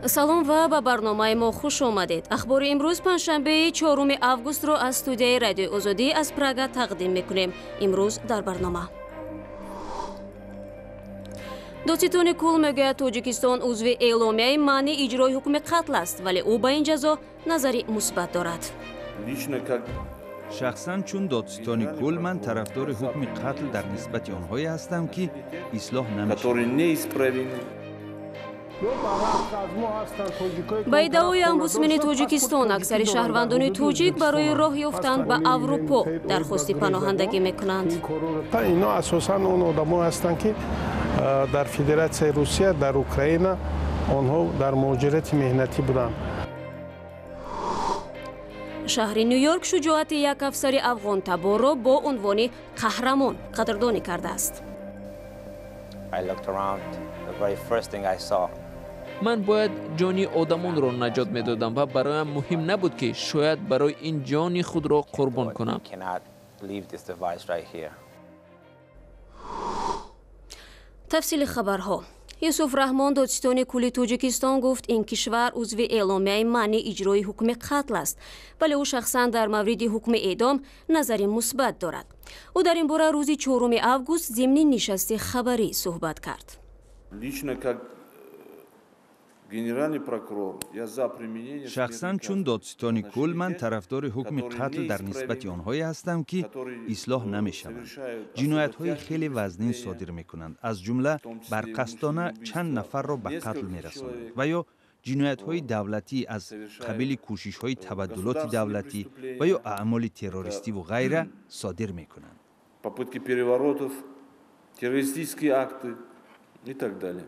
Салом ва ба барномаи мо хуш омадед. Ахбори имрӯз, панҷшанбеи 4 августро, аз студияи Радиои Озодӣ аз Прага тақдим мекунем. Имрӯз дар барнома: Додситони кул мегӯяд, Тоҷикистон узви эъломияи манъи иҷрои ҳукми қатл аст, вале ӯ ба ин ҷазо назари мусбат дорад. Шахсан, чун додситони кул, ман тарафдори ҳукми қатл дар нисбати онҳое ҳастам, ки ислоҳ намешаванд. Ба иддаои омбудсмени Тоҷикистон, аксари шаҳрвандони тоҷик барои роҳ ёфтан ба Аврупо дархости паноҳандагӣ мекунанд. Ино асосан он одамо ҳастанд, ки дар Федератсияи Русия, дар Украина онҳо дар муҳоҷирати меҳнатӣ буданд. Шаҳри Ню Йорк шуҷоати як афсари афғонтаборро бо унвони қаҳрамон қадрдонӣ кардааст. Ман бояд ҷони одамонро наҷот медодам ва бароям муҳим набуд, ки шояд барои ин ҷони худро қурбон кунам. Тафсили хабарҳо. Юсуф Раҳмон, додситони кулли Тоҷикистон, гуфт, ин кишвар узви эъломияи манъи иҷрои ҳукми қатл аст, вале ӯ шахсан дар мавриди ҳукми эъдом назари мусбат дорад. Ӯ дар ин бора рӯзи 4 август зимни нишасти хабарӣ суҳбат кард. Шахсан, чун додситони кул, ман тарафдори ҳукми қатл дар нисбати онҳое ҳастам, ки ислоҳ намешаванд, ҷиноятҳои хеле вазнин содир мекунанд, аз ҷумла барқасдона чанд нафарро ба қатл мерасонанд ва ё ҷиноятҳои давлатӣ аз қабили кӯшишҳои табаддулоти давлатӣ ва ё аъмоли террористиву ғайра содир мекунанд. Попытки переворотов, террористические акты и так далее.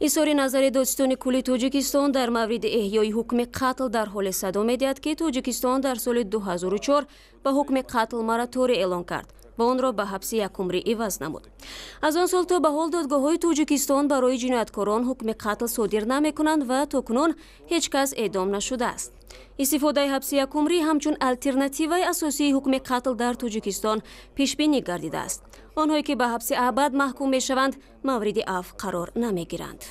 Изҳори назари додситони кулли Тоҷикистон дар мавриди эҳёи ҳукми қатл дар ҳоле садо медиҳад, ки Тоҷикистон дар соли 2004 ба ҳукми қатл мораторий эълон кард ва онро ба ҳабси якумрӣ иваз намуд. Аз он сол то ба ҳол додгоҳҳои Тоҷикистон барои ҷинояткорон ҳукми қатл содир намекунанд ва то кунун ҳеҷ кас эъдом нашудааст. Истифодаи ҳабси якумрӣ ҳамчун алтернативаи асосии ҳукми қатл дар Тоҷикистон пешбинӣ гардидааст. Онҳое, ки ба ҳабси абад маҳкум мешаванд, мавриди афв қарор намегиранд.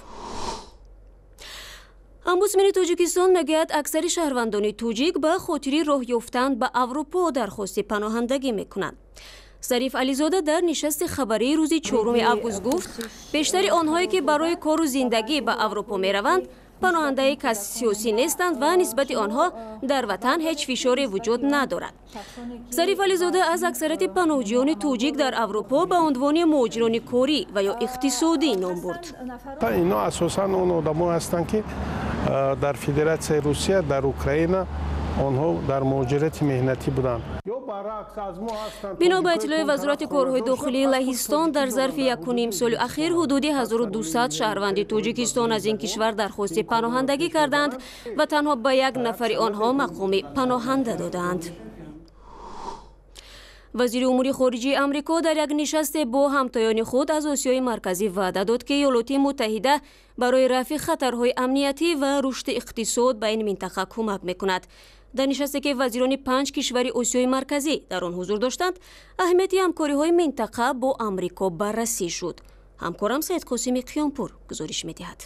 Омбудсмени Тоҷикистон мегӯяд, аксари шаҳрвандони тоҷик ба хотири роҳ ёфтан ба Аврупо дархости паноҳандагӣ мекунанд. Зариф Ализода дар нишасти хабарии рӯзи 4 август гуфт, бештари онҳое, ки барои кору зиндагӣ ба Аврупо мераванд, паноҳандаи сиёсӣ нестанд ва нисбати онҳо дар ватан ҳеҷ фишоре вуҷуд надорад. Зариф Ализода аз аксарияти паноҳҷӯёни тоҷик дар Аврупо ба унвони муҳоҷирони корӣ ва ё иқтисодӣ ном бурд. Ино асосан он одамо ҳастанд, ки дар Федератсияи Русия, дар Украина онҳо дар муҳоҷирати меҳнатӣ буданд. Бино ба иттилои Вазорати корҳои дохилии Лаҳистон, дар зарфи 1,5 соли ахир ҳудуди 1200 шаҳрванди Тоҷикистон аз ин кишвар дархости паноҳандагӣ карданд ва танҳо ба як нафари онҳо мақоми паноҳанда додаанд. Вазири умури хориҷии Амрико дар як нишасте бо ҳамтоёни худ аз Осиёи Марказӣ ваъда дод, ки Иёлоти Муттаҳида барои рафъи хатарҳои амниятӣ ва рушди иқтисод ба ин минтақа кӯмак мекунад. Дар нишасте, ки вазирони панҷ кишвари Осиёи Марказӣ дар он ҳузур доштанд, аҳамияти ҳамкориҳои минтақа бо Амрико баррасӣ шуд. Ҳамкорам Саидқосими Қиёмпур гузориш медиҳад.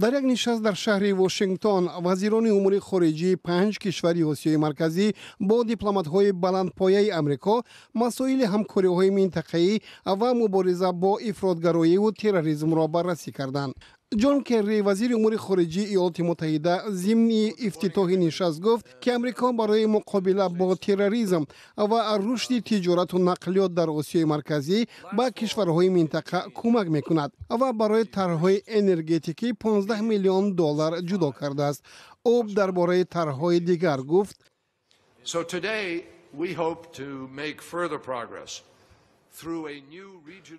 Дар як нишаст дар шаҳри Вошингтон вазирони умури хориҷии панҷ кишвари Осиёи Марказӣ бо дипломатҳои баландпояи Амрико масоили ҳамкориҳои минтақаӣ ва мубориза бо ифротгароиву терроризмро баррасӣ карданд. Ҷон Керри, вазири умури хориҷии Иёлоти Муттаҳида, зимни ифтитоҳи нишаст гуфт, ки Амрико барои муқобила бо терроризм ва рушди тиҷорату нақлиёт дар Осиёи Марказӣ ба кишварҳои минтақа кӯмак мекунад ва барои тарҳҳои энергетикӣ 15 миллион доллар ҷудо кардааст. Ӯ дар бораи тарҳҳои дигар гуфт: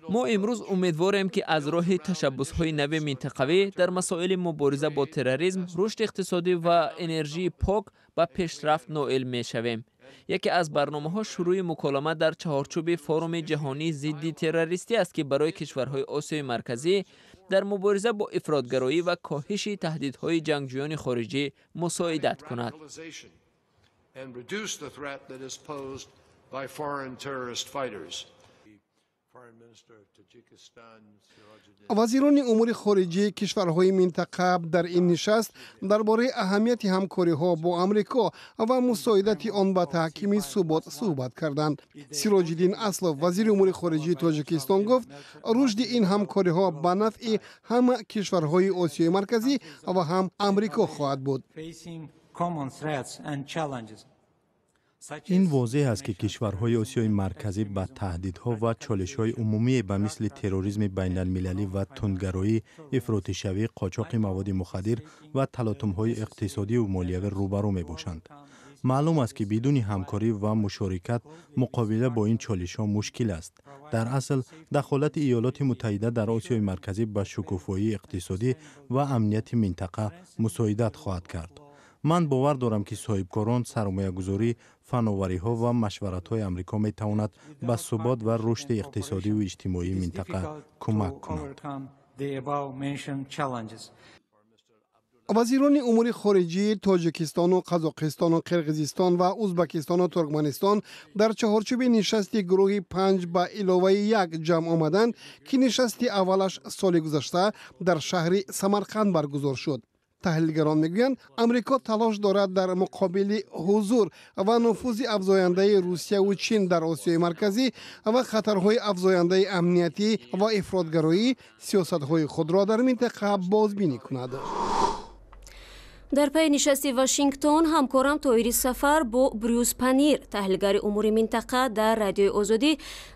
Мо имрӯз умедворем, ки аз роҳи ташаббусҳои нави минтақавӣ дар масоили мубориза бо терроризм, рушди иқтисодӣ ва энержии пок ба пешрафт ноил мешавем. Яке аз барномаҳо шурӯи муколама дар чаҳорчӯби форуми ҷаҳонии зидди террористӣ аст, ки барои кишварҳои Осиёи Марказӣ дар мубориза бо ифротгароӣ ва коҳиши таҳдидҳои ҷангҷӯёни хориҷӣ мусоидат кунад. Вазирони умури хориҷии кишварҳои минтақа дар ин нишаст дар бораи аҳамияти ҳамкориҳо бо Амрико ва мусоидати он ба таҳкими субот суҳбат карданд. Сироҷиддин Аслов, вазири умури хориҷии Тоҷикистон, гуфт, рушди ин ҳамкориҳо ба нафъи ҳама кишварҳои Осиёи Марказӣ ва ҳам Амрико хоҳад буд. Ин возеҳ аст, ки кишварҳои Осиёи Марказӣ ба таҳдидҳо ва чолишҳои умумие ба мисли терроризми байналмилалӣ ва тундгароӣ, ифротишавӣ, қочоқи маводи мухаддир ва талотумҳои иқтисодиву молиявӣ рӯбарӯ мебошанд. Маълум аст, ки бидуни ҳамкорӣ ва мушорикат муқобила бо ин чолишҳо мушкил аст. Дар асл, дахолати Иёлоти Муттаҳида дар Осиёи Марказӣ ба шукуфоии иқтисодӣ ва амнияти минтақа мусоидат хоҳад кард. Ман бовар дорам, ки соҳибкорон, сармоягузорӣ, фановариҳо ва машваратҳои Амрико метавонад ба субот ва рушди иқтисодиву иҷтимоии минтақа кӯмак кунад. Вазирони умури хориҷии Тоҷикистону Қазоқистону Қирғизистон ва Узбакистону Туркманистон дар чаҳорчӯби нишасти гурӯҳи 5+1 ҷамъ омаданд, ки нишасти аввалаш соли гузашта дар шаҳри Самарқанд баргузор шуд. Таҳлилгарон мегӯянд, Амрико талош дорад дар муқобили ҳузур ва нуфузи афзояндаи Русияву Чин дар Осиёи Марказӣ ва хатарҳои афзояндаи амниятӣ ва ифротгароӣ сиёсатҳои худро дар минтақа бозбинӣ кунад. Дар пайи нишасти Вашингтон ҳамкорам Тоҳири Сафар бо Брюс Панир, таҳлилгари умури минтақа дар Радиои Озодӣ,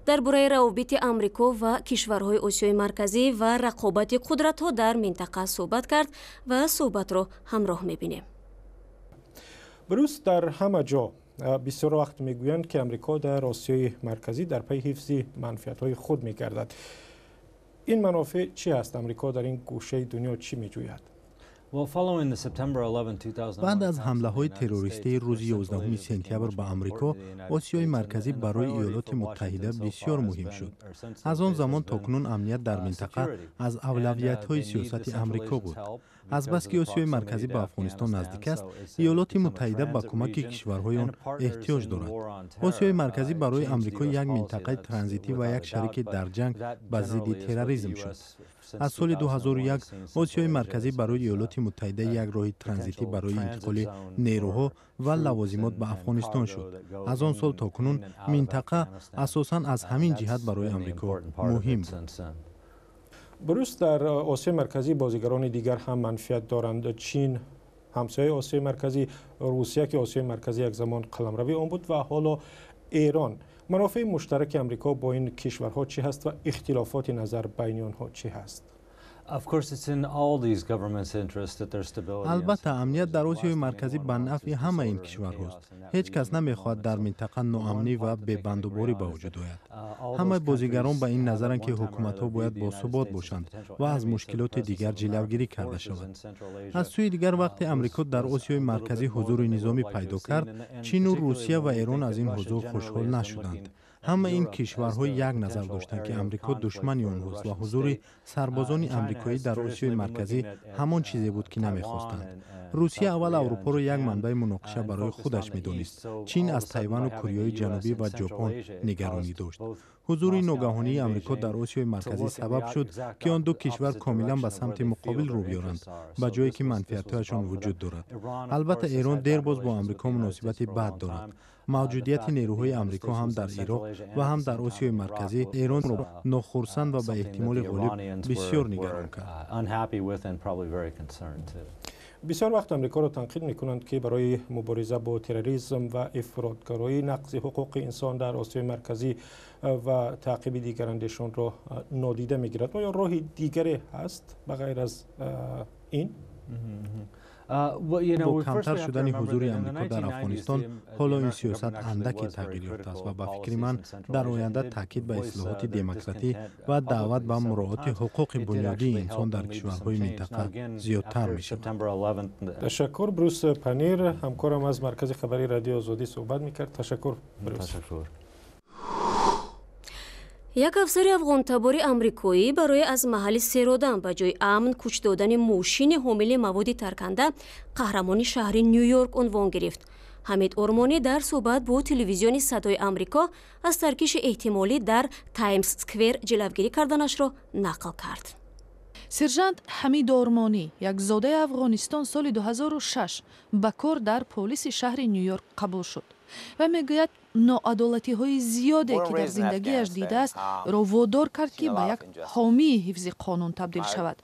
дар бораи равобити Амрико ва кишварҳои Осиёи Марказӣ ва рақобати қудратҳо дар минтақа суҳбат кард ва суҳбатро ҳамроҳ мебинем. Брюс, дар ҳама ҷо бисёр вақт мегӯянд, ки Амрико дар Осиёи Марказӣ дар пайи ҳифзи манфиатҳои худ мегардад. Ин манофеъ чӣ аст? Амрико дар ин гӯшаи дунё чӣ меҷӯяд? Баъд аз ҳамлаҳои террористии рӯзи 11 сентябр ба Амрико, Осиёи Марказӣ барои Иёлоти Муттаҳида бисёр муҳим шуд. Аз он замон то кунун амният дар минтақа аз авлавиятҳои сиёсати Амрико буд. Азбаски Осиёи Марказӣ ба Афғонистон наздик аст, Иёлоти Муттаҳида ба кӯмаки кишварҳои он эҳтиёҷ дорад. Осиёи Марказӣ барои Амрико як минтақаи транзитӣ ва як шарики дар ҷанг ба зидди терроризм шуд. Аз соли 2001 Осиёи Марказӣ барои Иёлоти Муттаҳида як роҳи транзитӣ барои интиқоли нерӯҳо ва лавозимот ба Афғонистон шуд. Аз он сол то кунун минтақа асосан аз ҳамин ҷиҳат барои Амрико муҳим буд. Брюс, дар Осиёи Марказӣ бозигарони дигар ҳам манфиат доранд. Чин, ҳамсояи Осиёи Марказӣ, Русия, ки Осиёи Марказӣ як замон қаламрави он буд, ва ҳоло Эрон. Манофеи муштараки Амрико бо ин кишварҳо чӣ ҳаст ва ихтилофоти назар байни онҳо чӣ ҳаст? Албатта, амният дар Осиёи Марказӣ ба нафъи ҳамаи ин кишварҳост. Ҳеҷ кас намехоҳад дар минтақа ноамнӣ ва бебандуборӣ ба вуҷуд ояд. Ҳамаи бозигарон ба ин назаранд, ки ҳукуматҳо бояд босубот бошанд ва аз мушкилоти дигар ҷилавгирӣ карда шавад. Аз сӯи дигар, вақте Амрико дар Осиёи Марказӣ ҳузури низомӣ пайдо кард, Чину Русия ва Эрон аз ин ҳузур хушҳол нашуданд. Ҳама ин кишварҳо як назар доштанд, ки Амрико душмани онҳост ва ҳузури сарбозони амрикоӣ дар Осиёи Марказӣ ҳамон чизе буд, ки намехостанд. Русия аввал Аврупоро як манбаи муноқиша барои худаш медонист. Чин аз Тайвану Кореяи Ҷанубӣ ва Ҷопон нигаронӣ дошт. Ҳузури ногаҳонии Амрико дар Осиёи Марказӣ сабаб шуд, ки он ду кишвар комилан ба самти муқобил рӯ биёранд, ба ҷое ки манфиатҳояшон вуҷуд дорад. Албатта, Эрон дербоз бо Амрико муносибати бад дорад. Мавҷудияти нерӯҳои Амрико ҳам дар Ироқ ва ҳам дар Осиёи Марказӣ Эронро нохурсанд ва ба эҳтимоли ғолиб бисёр нигарон кард. Бисёр вақт Амрикоро танқид мекунанд, ки барои мубориза бо терроризм ва ифротгароӣ, нақзи ҳуқуқи инсон дар Осиёи Марказӣ ва таъқиби дигарандешонро нодида мегирад. Оё роҳи дигаре ҳаст ба ғайр аз ин? Бо камтар шудани ҳузури Амрико дар Афғонистон, ҳоло ин сиёсат андаке тағйир ёфтааст ва ба фикри ман, дар оянда таъкид ба ислоҳоти демократӣ ва даъват ба муроати ҳуқуқи бунёдии инсон дар кишварҳои минтақа зиёдтар мешавад. Ташаккур. Брюс Панир, ҳамкорам аз Маркази хабарии Радиои Озодӣ, суҳбат мекард. Ташаккур, Брюс. Як афсари афғонтабори амрикоӣ барои аз маҳалли серодам ба ҷои амн кӯч додани мошини ҳомили маводи тарканда қаҳрамони шаҳри Ню Йорк унвон гирифт. Ҳамид Ормонӣ дар суҳбат бо телевизиони Садои Амрико аз таркиши эҳтимолӣ дар Таймс Сквер ҷилавгирӣ карданашро нақл кард. Сержант Ҳамид Ормонӣ, як зодаи Афғонистон, соли 2006 ба кор дар полиси шаҳри Ню-Йорк қабул шуд ва мегӯяд, ноадолатиҳои зиёде, ки дар зиндагиаш дидааст, ро водор кард, ки ба як ҳомии ҳифзи қонун табдил шавад.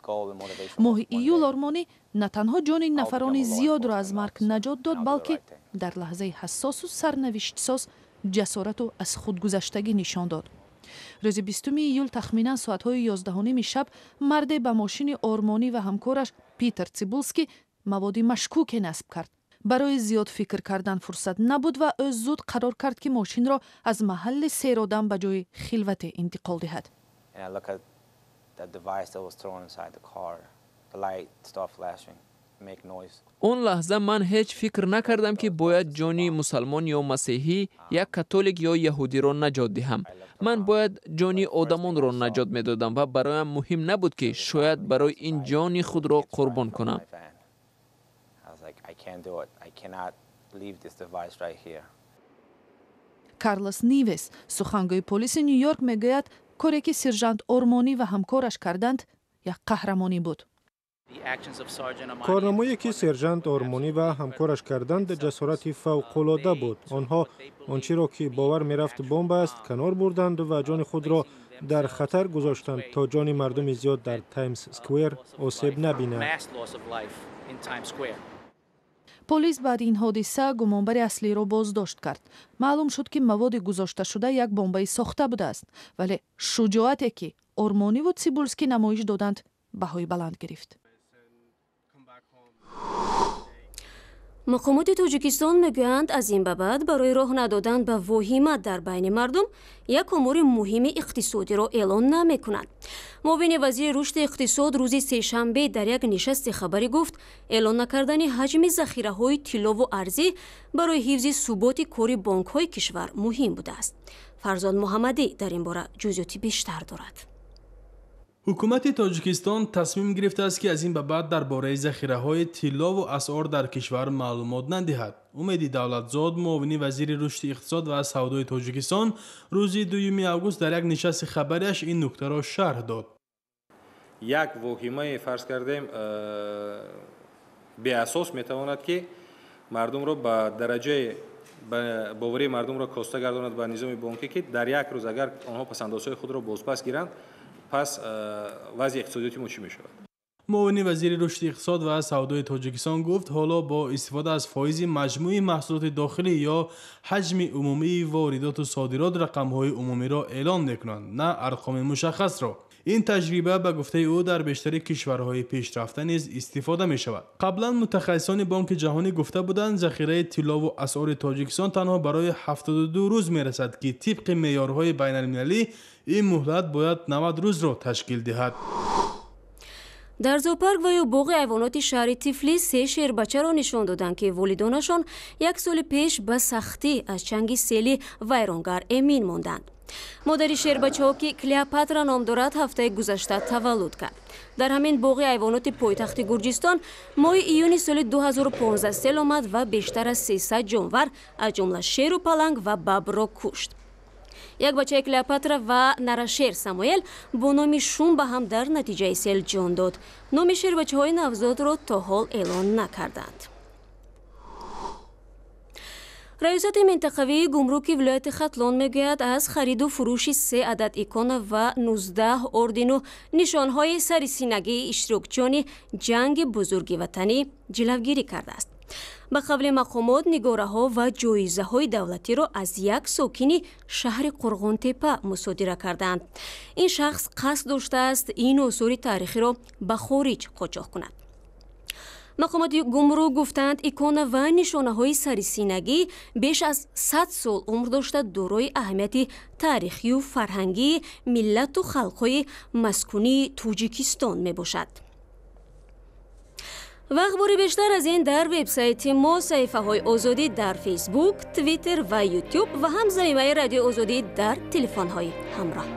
Моҳи июл Ормонӣ на танҳо ҷони нафарони зиёдро аз марг наҷот дод, балки дар лаҳзаи ҳассосу сарнавиштсоз ҷасорату аз худгузаштагӣ нишон дод. Рӯзи 20 июл тахминан соатҳои 11:30 шаб марде ба мошини Ормонӣ ва ҳамкораш Питер Цибулский маводи машкуке насб кард. Барои зиёд фикр кардан фурсат набуд ва ӯ зуд қарор кард, ки мошинро аз маҳалли серодам ба ҷои хилвате интиқол диҳад. Он лаҳза ман ҳеҷ фикр накардам, ки бояд ҷони мусалмон ё масеҳӣ, як католик ё яҳудиро наҷот диҳам. Ман бояд ҷони одамонро наҷот медодам ва бароям муҳим набуд, ки шояд барои ин ҷони худро қурбон кунам. Карлос Нивес, сухангӯи полиси Ню-Йорк, мегӯяд, коре ки сержант Ормонӣ ва ҳамкораш карданд, як қаҳрамонӣ буд. Корнамое ки сержант Ормонӣ ва ҳамкораш карданд, ҷасорати фавқулода буд. Онҳо он чиро, ки бовар мерафт бомба аст, канор бурданд ва ҷони худро дар хатар гузоштанд, то ҷони мардуми зиёд дар Таймс Сквер осеб набинад. Полис баъди ин ҳодиса гумонбари аслиро боздошт кард. Маълум шуд, ки маводи гузошташуда як бомбаи сохта будааст, вале шуҷоате, ки Ормониву Цибулский намоиш доданд, баҳои баланд гирифт. Мақомоти Тоҷикистон мегӯянд, аз ин ба баъд барои роҳ надодан ба воҳима дар байни мардум як омори муҳими иқтисодиро эълон намекунанд. Муовини вазири рушди иқтисод рӯзи сешанбе дар як нишасти хабарӣ гуфт, эълон накардани ҳаҷми захираҳои тиллову арзӣ барои ҳифзи суботи кори бонкҳои кишвар муҳим будааст. Фарзод Муҳаммадӣ дар ин бора ҷузъиёти бештар дорад. Ҳукумати Тоҷикистон тасмим гирифтааст, ки аз ин ба баъд дар бораи захираҳои тиллову асъор дар кишвар маълумот надиҳад. Умеди Давлатзод, муовини вазири рушди иқтисод ва савдои Тоҷикистон, рӯзи 2 август дар як нишасти хабарияш ин нуктаро шарҳ дод. Як воҳимае, фарз кардем, беасос метавонад, ки мардумро ба дараҷаи боварии мардумро коста гардонад ба низоми бонкӣ, ки дар як рӯз агар онҳо пасандозҳои худро бозпас гиранд, пас вазъи иқтисодиёти мо чӣ мешавад? Муовини вазири рушди иқтисод ва савдои Тоҷикистон гуфт, ҳоло бо истифода аз фоизи маҷмӯи маҳсулоти дохилӣ ё ҳаҷми умумии воридоту содирот рақамҳои умумиро эълон мекунанд, на арқоми мушаххасро. Ин таҷриба, ба гуфтаи ӯ, дар бештари кишварҳои пешрафта низ истифода мешавад. Қаблан мутахассисони Бонки Ҷаҳонӣ гуфта буданд, захираи тиллову асъори Тоҷикистон танҳо барои 72 рӯз мерасад, ки тибқи меъёрҳои байналмилалӣ ин муҳлат бояд 90 рӯзро ташкил диҳад. Дар зоопарк ва ё боғи ҳайвоноти шаҳри Тифлис се шербачаро нишон доданд, ки волидонашон як соли пеш ба сахтӣ аз чанги сели вайронгар эмин монданд. Модари шербачаҳо, ки Клеопатра ном дорад, ҳафтаи гузашта таваллуд кард. Дар ҳамин боғи ҳайвоноти пойтахти Гурҷистон моҳи июни соли 2015 сел омад ва бештар аз 300 ҷонвар, аз ҷумла шеру паланг ва бабрро кушт. Як бачаи Клеопатра ва нарашер Самуэл бо номи Шумба ҳам дар натиҷаи сел ҷон дод. Номи шербачаҳои навзодро то ҳол эълон накарданд. Раёсати минтақавии гумруки вилояти Хатлон мегӯяд, аз хариду фурӯши се адад икона ва 19 ордену нишонҳои сарисинагии иштирокчиёни ҷанги бузурги ватанӣ ҷилавгирӣ кардааст. Ба қавли мақомот, нигораҳо ва ҷоизаҳои давлатиро аз як сокини шаҳри Қурғонтепа мусодира кардаанд. Ин шахс қасд доштааст ин осори таърихиро ба хориҷ қочоқ кунад. Мақомоти гумрук гуфтанд, икона ва нишонаҳои сарисинагӣ беш аз 100 сол умр дошта, дорои аҳамияти таърихию фарҳангии миллату халқҳои маскунии Тоҷикистон мебошад. Ва ахбори бештар аз ин дар вебсайти мо, саҳифаҳои Озодӣ дар Фейсбук, Твиттер ва Ютуб ва ҳам замимаи Радиои Озодӣ дар телефонҳои ҳамроҳ.